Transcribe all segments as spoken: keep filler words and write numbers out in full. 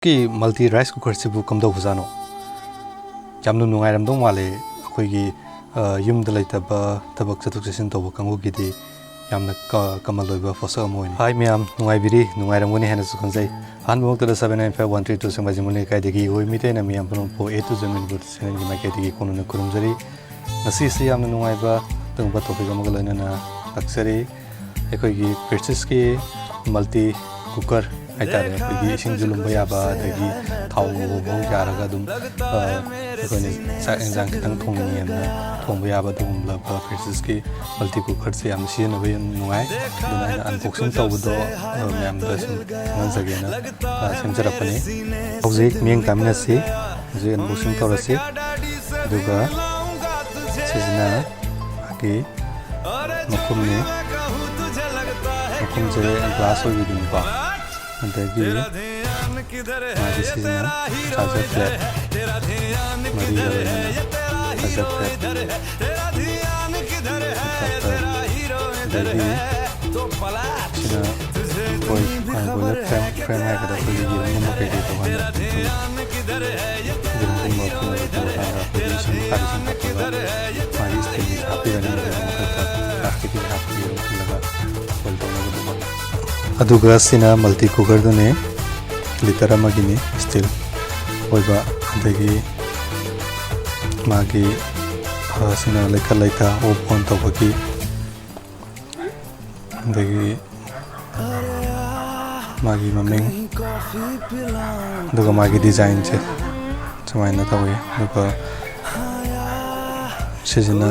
ꯍꯧꯖꯤꯛꯀꯤ multi rice cooker ꯁꯤꯕꯨ ꯀꯝꯗꯧꯕꯖꯥꯠꯅꯣ? ꯌꯥꯝꯅ ꯅꯨꯡꯉꯥꯏꯔꯝꯗꯧ ꯃꯥꯜꯂꯦ꯫ ꯑꯩꯈꯣꯏꯒꯤ, ꯑ, ꯌꯨꯝꯗ ꯂꯩꯇꯕ, ꯊꯕꯛ ꯆꯠꯊꯣꯛ ꯆꯠꯁꯤꯟ ꯇꯧꯕ ꯀꯥꯡꯕꯨꯒꯤꯗꯤ ꯌꯥꯝꯅ ꯀ-, ꯀꯃꯜ ꯑꯣꯏꯕ ꯄꯣꯠꯁꯛ ꯑꯃ ꯑꯣꯏꯅꯤ꯫ ꯍꯥꯏ ꯃꯌꯥꯝ, ꯅꯨꯡꯉꯥꯏꯕꯤꯔꯤ? ꯅꯨꯡꯉꯥꯏꯔꯝꯒꯅꯤ ꯍꯥꯏꯅꯁꯨ ꯈꯟꯖꯩ꯫ ꯑꯍꯥꯟꯕꯃꯛꯇꯗ seven nine five one three two ꯁꯦꯡꯃꯥꯏꯖꯤꯡ ꯂꯩꯀꯥꯏꯗꯒꯤ ꯑꯩꯈꯣꯏ ꯃꯤꯇꯩꯅ ꯃꯤꯌꯥꯝ ꯄꯨꯝꯅꯃꯛꯄꯨ A to Z ꯃꯅꯤꯄꯨꯔ channelꯒꯤ ꯃꯥꯏꯀꯩꯗꯒꯤ ꯈꯨꯔꯨꯝꯅ ꯈꯨꯔꯨꯝꯖꯔꯤ꯫ ꯉꯁꯤꯁꯤ ꯌꯥꯝꯅ ꯅꯨꯡꯉꯥꯏꯕ ꯑꯗꯨꯒꯨꯝꯕ topic ꯑꯃꯒ ꯂꯣꯏꯅꯅ ꯂꯥꯛꯆꯔꯤ꯫ ꯑꯩꯈꯣꯏꯒꯤ Prestige multi cooker ꯍꯥꯏꯇꯥꯔꯦ, ꯑꯩꯈꯣꯏꯒꯤ ꯏꯁꯤꯡꯁꯨ ꯂꯨꯝꯕ ꯌꯥꯕ, ꯑꯗꯒꯤ ꯊꯥꯎ ꯉꯧꯕ ꯐꯥꯎ ꯌꯥꯔꯒ ꯑꯗꯨꯝ, ꯑ, ꯑꯩꯈꯣꯏꯅ ꯆꯥꯛ ꯌꯦꯟꯁꯥꯡ ꯈꯤꯇꯪ ꯊꯣꯡꯅꯤꯡꯉꯦꯅ ꯊꯣꯡꯕ ꯌꯥꯕ ꯑꯗꯨꯒꯨꯝꯂꯕ Prestigeꯀꯤ multi cookerꯁꯦ ꯌꯥꯝ ꯁꯤꯖꯤꯟꯅꯕ ꯌꯥꯝ ꯅꯨꯡꯉꯥꯏ꯫ ꯑꯗꯨꯅ ꯑꯩꯅ unboxing ꯇꯧꯕꯗꯣ, ꯑ, ꯃꯌꯥꯝꯗ ꯁꯨꯝ ꯈꯪꯍꯟꯖꯒꯦꯅ, ꯑ, ꯁꯦꯝꯖꯔꯛꯄꯅꯤ꯫ ꯍꯧꯖꯤꯛ ꯃꯤꯠꯌꯦꯡ ꯇꯥꯃꯤꯟꯅꯁꯤ꯫ ꯍꯧꯖꯤꯛ unboxing ꯇꯧꯔꯁꯤ꯫ ꯑꯗꯨꯒ ꯁꯤꯁꯤꯅ ꯃꯥꯒꯤ ꯃꯈꯨꯝꯅꯤ꯫ ꯃꯈꯨꯝꯁꯦ glass ꯑꯣꯏꯕꯤꯗꯨꯅꯤꯀꯣ꯫ ꯑꯗꯒꯤ ꯃꯥꯒꯤ ꯁꯤꯁꯤꯅ charger plate, ꯃꯔꯤꯒ ꯂꯣꯏꯅꯅ charger plate, adapter, ꯑꯗꯒꯤ ꯁꯤꯅ ꯑꯩꯈꯣꯏ, ꯑ, boiler frame, frame ꯍꯥꯏꯒꯗ꯭ꯔꯥ, ꯑꯩꯈꯣꯏꯒꯤ ꯌꯦꯔꯨꯝꯒꯨꯝꯕ ꯀꯩꯀꯩ ꯇꯧꯀꯥꯟꯗ ꯁꯨꯝ ꯌꯦꯔꯨꯝꯒꯨꯝꯕ ꯄꯨꯅꯕ ꯇꯧꯔꯀꯥꯟꯗ ꯑꯩꯈꯣꯏꯒꯤ ꯏꯁꯤꯡ ꯃꯈꯥꯗ ꯁꯨꯝ ꯍꯥꯞꯄꯒ ꯃꯥꯒꯤ steamꯁꯦ ꯍꯥꯞꯄꯤꯔꯅꯤ꯫ ꯑꯗꯨꯒ ꯃꯊꯛꯇ plasticꯀꯤ ꯍꯥꯞꯄꯒ ꯌꯦꯔꯨꯝ ꯐꯨꯜꯂꯒ boil ꯇꯧꯅꯕꯗꯨ꯫ ꯑꯗꯨꯒ ꯁꯤꯅ multi cookerꯗꯨꯅꯤ, litre ꯑꯃꯒꯤꯅꯤ, steel ꯑꯣꯏꯕ꯫ ꯑꯗꯒꯤ ꯃꯥꯒꯤ, ꯑ, ꯁꯤꯅ ꯂꯩꯈꯠ ꯂꯩꯊ off on ꯇꯧꯕꯒꯤ, ꯑꯗꯒꯤ ꯃꯥꯒꯤ ꯃꯃꯤꯡ, ꯑꯗꯨꯒ ꯃꯥꯒꯤ designꯁꯦ ꯁꯨꯃꯥꯏꯅ ꯇꯧꯋꯤ꯫ ꯑꯗꯨꯒ ꯁꯤꯁꯤꯅ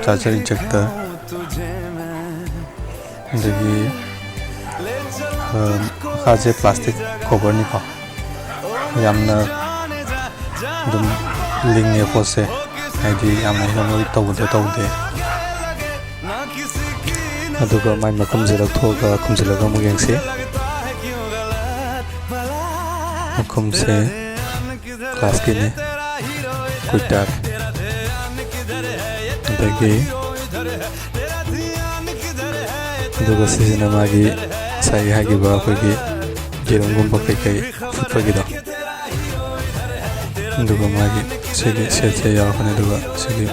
charger ejector, ꯑꯗꯒꯤ, ꯑ, ꯃꯈꯥꯁꯦ plastic coverꯅꯤꯀꯣ꯫ ꯌꯥꯝꯅ ꯑꯗꯨꯝ ꯂꯤꯡꯉꯦ ꯄꯣꯠꯁꯦ, ꯍꯥꯏꯗꯤ ꯌꯥꯝꯅ ꯍꯦꯟꯅ ꯃꯣꯏ ꯇꯧꯕꯗꯣ ꯇꯧꯗꯦ꯫ ꯑꯗꯨꯒ ꯃꯥꯏ ꯃꯈꯨꯝꯁꯦ ꯂꯧꯊꯣꯛꯑꯒ ꯈꯨꯝꯖꯤꯜꯂꯒ ꯑꯃꯨꯛ ꯌꯦꯡꯁꯤ꯫ ꯃꯈꯨꯝꯁꯦ glassꯀꯤꯅꯤ, quick tire꯫ ꯑꯗꯒꯤ ꯑꯗꯨꯒ ꯁꯤꯁꯤꯅ ꯃꯥꯒꯤ ꯉꯁꯥꯏꯒꯤ ꯍꯥꯏꯈꯤꯕ ꯑꯩꯈꯣꯏꯒꯤ ꯌꯦꯔꯨꯝꯒꯨꯝꯕ ꯀꯩꯀꯩ ꯐꯨꯠꯄꯒꯤꯗꯣ, ꯑꯗꯨꯒ ꯃꯥꯒꯤ ꯁꯤꯒꯤ ꯁꯦꯠꯁꯦ ꯌꯥꯎꯔꯛꯀꯅꯤ꯫ ꯑꯗꯨꯒ ꯁꯤꯒꯤ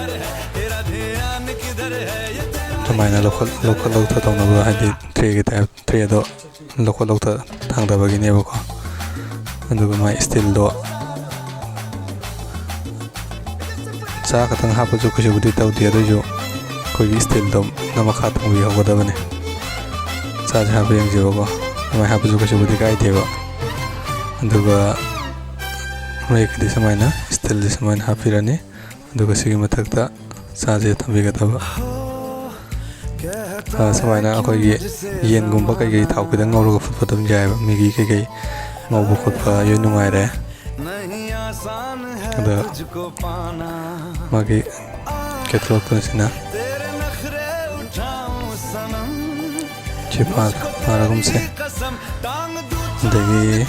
ꯑꯗꯨꯃꯥꯏꯅ ꯂꯧꯈꯠ ꯂꯧꯈꯠ ꯂꯧꯊ ꯇꯧꯅꯕ, ꯍꯥꯏꯗꯤ ꯇ꯭ꯔꯦꯒꯤ ꯇꯥꯏꯞ, ꯇ꯭ꯔꯦꯗꯣ ꯂꯧꯈꯠ ꯂꯧꯊ ꯊꯥꯡꯗꯕꯒꯤꯅꯦꯕꯀꯣ꯫ ꯑꯗꯨꯒ ꯃꯥꯏ ꯏꯁꯇꯤꯜꯗꯣ ꯆꯥ ꯈꯛꯇꯪ ꯍꯥꯞꯄꯁꯨ ꯀꯩꯁꯨꯕꯨꯗꯤ ꯇꯧꯗꯦ, ꯑꯗꯨꯏꯁꯨ ꯑꯩꯈꯣꯏꯒꯤ ꯏꯁꯇꯤꯜꯗꯣ ꯃꯈꯥ ꯊꯣꯡꯕꯤꯍꯧꯒꯗꯕꯅꯤ꯫ ꯆꯥꯁꯦ ꯍꯥꯞꯄ ꯌꯦꯡꯁꯦꯕꯀꯣ, ꯑꯗꯨꯃꯥꯏꯅ ꯍꯥꯞꯄꯁꯨ ꯀꯩꯁꯨꯕꯨꯗꯤ ꯀꯥꯏꯗꯦꯕ꯫ ꯑꯗꯨꯒ ꯃꯌꯦꯛꯀꯤꯗꯤ ꯁꯨꯃꯥꯏꯅ, ꯏꯁꯇꯤꯜꯗꯤ ꯁꯨꯃꯥꯏꯅ ꯍꯥꯞꯄꯤꯔꯅꯤ꯫ ꯑꯗꯨꯒ ꯁꯤꯒꯤ ꯃꯊꯛꯇ ꯆꯥꯁꯦ ꯊꯝꯕꯤꯒꯗꯕ꯫ ꯑ, ꯁꯨꯃꯥꯏꯅ ꯑꯩꯈꯣꯏꯒꯤ ꯌꯦꯟꯒꯨꯝꯕ ꯀꯩꯀꯩ ꯊꯥꯎ ꯈꯤꯇꯪ ꯉꯧꯔꯒ ꯐꯨꯠꯄ ꯑꯗꯨꯝ ꯌꯥꯏꯑꯕ꯫ ꯃꯦꯒꯤ ꯀꯩꯀꯩ ꯉꯧꯕ ꯈꯣꯠꯄ ꯌꯥꯝ ꯅꯨꯡꯉꯥꯏꯔꯦ꯫ ꯑꯗ ꯃꯥꯒꯤ ꯀꯦꯇꯂꯣꯛꯇꯨꯅ ꯁꯤꯅ ꯆꯤꯐꯥ ꯃꯥꯔꯒꯨꯝꯁꯦ꯫ ꯑꯗꯒꯤ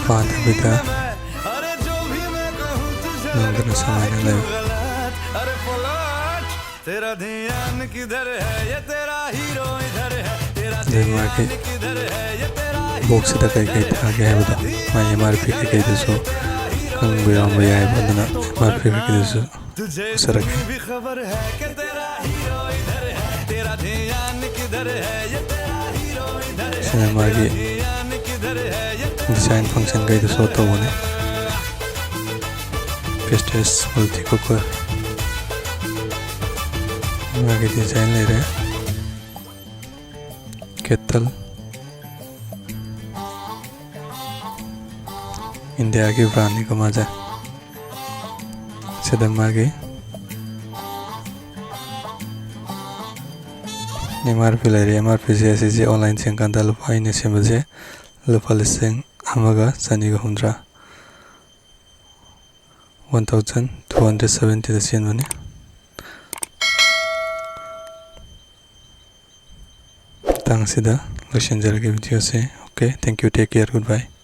ꯄꯥꯟꯊꯕꯤꯗ ꯅꯪꯗꯅ ꯁꯃꯥꯏꯅ ꯂꯩꯕ꯫ तेरा ध्यान किधर है, ये तेरा हीरो इधर है, तेरा ꯑꯗꯩ ꯃꯥꯒꯤ ध्यान किधर है, ये तेरा ꯕꯣꯛꯁꯁꯤꯗ ꯀꯩ ꯀꯩ ꯊꯥꯒꯦ ꯍꯥꯏꯕꯗꯣ, ꯃꯥꯒꯤ ꯑꯦꯝ ꯑꯥꯔ ꯄꯤ ꯀꯩꯀꯩꯗꯨꯁꯨ ꯈꯪꯕ ꯌꯥꯎꯔꯝꯕ ꯌꯥꯏꯕ꯫ ꯑꯗꯨꯅ ꯑꯦꯝ ꯑꯥꯔ ꯄꯤ ꯀꯩꯀꯩꯗꯨꯁꯨ ꯎꯠꯆꯔꯛꯀꯦ꯫ ꯁꯤꯅ ꯃꯥꯒꯤ design function ꯈꯩꯗꯨ show ꯇꯧꯕꯅꯤ꯫ Prestige multi cooker꯫ ꯃꯥꯒꯤ design ꯂꯩꯔꯦ꯫ Kettle꯫ ꯏꯟꯗꯤꯌꯥꯒꯤ brand ꯅꯤꯀꯣ ꯃꯥꯁꯦ꯫ ꯁꯤꯗ ꯃꯥꯒꯤ ꯑꯦꯝ ꯑꯥꯔ ꯄꯤ ꯂꯩꯔꯦ꯫ ꯑꯦꯝ ꯑꯥꯔ ꯄꯤꯁꯦ ꯑꯁꯤꯁꯦ online ꯆꯦꯟꯀꯥꯟꯗ ꯂꯨꯄꯥ, ꯑꯩꯅ ꯁꯦꯝꯕꯁꯦ ꯂꯨꯄꯥ ꯂꯤꯁꯤꯡ ꯑꯃꯒ ꯆꯅꯤꯒ ꯍꯨꯝꯗ꯭ꯔꯥ, one thousand two hundred seventy ꯗ ꯆꯦꯟꯕꯅꯤ꯫ ꯃꯇꯥꯡ ꯑꯁꯤꯗ ꯂꯣꯏꯁꯤꯟꯖꯔꯒꯦ video say. Okay, thank you, take care, goodbye꯫